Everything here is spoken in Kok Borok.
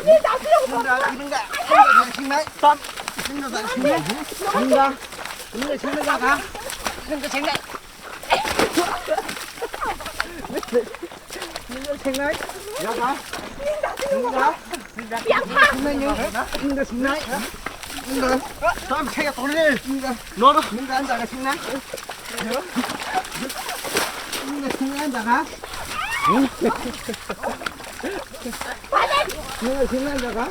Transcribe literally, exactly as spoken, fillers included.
Nung da, nung da, nung da singnai. Tam. Nung da singnai. Nung da. Nung da singnai jaga. Nung da singnai. Nung da singnai. Jaga. Nung da. Nung da singnai. Nung da singnai. Nung da. Tam se tong ni. Nung da. No, no. Nung da jaga singnai. Nung da singnai jaga. Nung da singnai jaga.